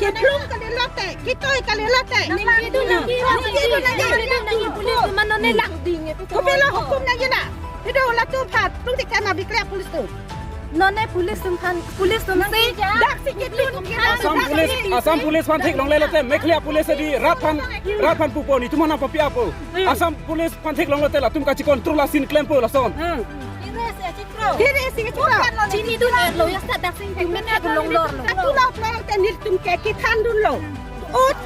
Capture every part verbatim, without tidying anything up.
Kiplung kali lote, kitoi kali lote. Ninggidu nanggi, ninggidu nanggi, ninggidu nanggi, police mane nanglang ding. Kopilo hukum nangji na. Ido latum aphan, plung tik tema bikle police atum. Nonne police atum aphan, police atum si, dak si kiplung kali. Assam Police, Assam Police aphan theklongle lote, Meghalaya Police adi rat aphan, rat aphan pupo, netum aphan papi apo. Assam Police aphan theklong lote latum kachi control asin klempo lason. Kiri si chikro. Chinidun-etlo, ya sa dak si kiplung ke longdorlo. Atulo plong te nelitum ke kithandunlo. Ut.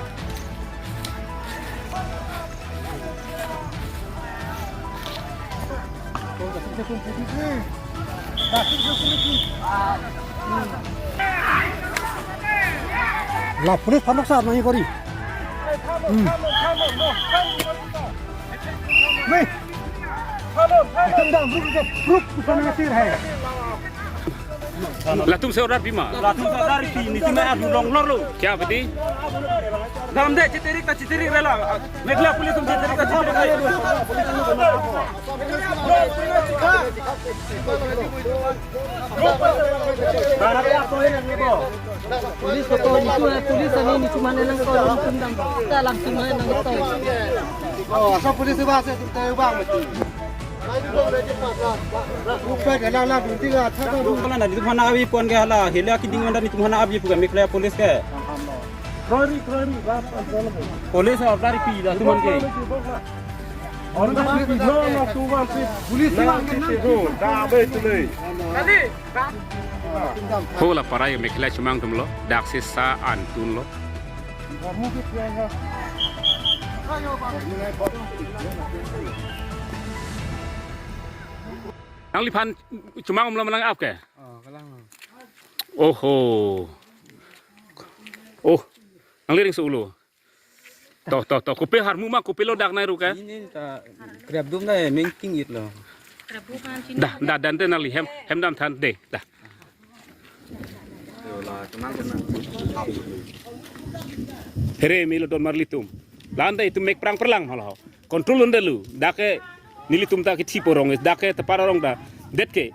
La police aphan noksa nangji kori. Hmm. Nahi. Ekdam dam, ruk, ruk, ruk, usna sir hai. Latum si order pima. Latum si order pi, netum arju longlorlo. Kya beti? Damde, chitirik ta chitirik rela. Meghalaya Police atum chitirik ta chitirik rela. Police ko, police ko, police ani netum aphan nangkoi, netum dam. Dalam sumai nangkoi. Oh, Assam Police ba se, tum tayo ba mati. Ruk pe ke lang lang dun ting a, tha tha dun. Hala netum aphan abi pon ke hala, hila keding manda netum aphan abi pu ke Meghalaya Police ke. Kroi ri, kroi ri, ba, ba, ba, ba. Police order pi latum aphan ke. Order pi, no, no, tu ba si. Police ba ke na. Da be tu le. Ho la parai Meghalaya chomang atumlo, dak si sa an tunlo. Nangliphan chomang umlo ma nang-ap ke? Oh, kalang. Oho. Oh, nangli ring so ulo. To, to, to. Kopi harmu ma, kopilo dak nai ru ke? Ini ta krep dum nai mengting it lo. Da, da, dan te nangli hem, hem dam than de, da. Here milo don marlitum. Lante itum mek prang perlang holo. Control undelu. Dak ke nelitum ta kithi porong, dak ke tepar arong da. Det ke.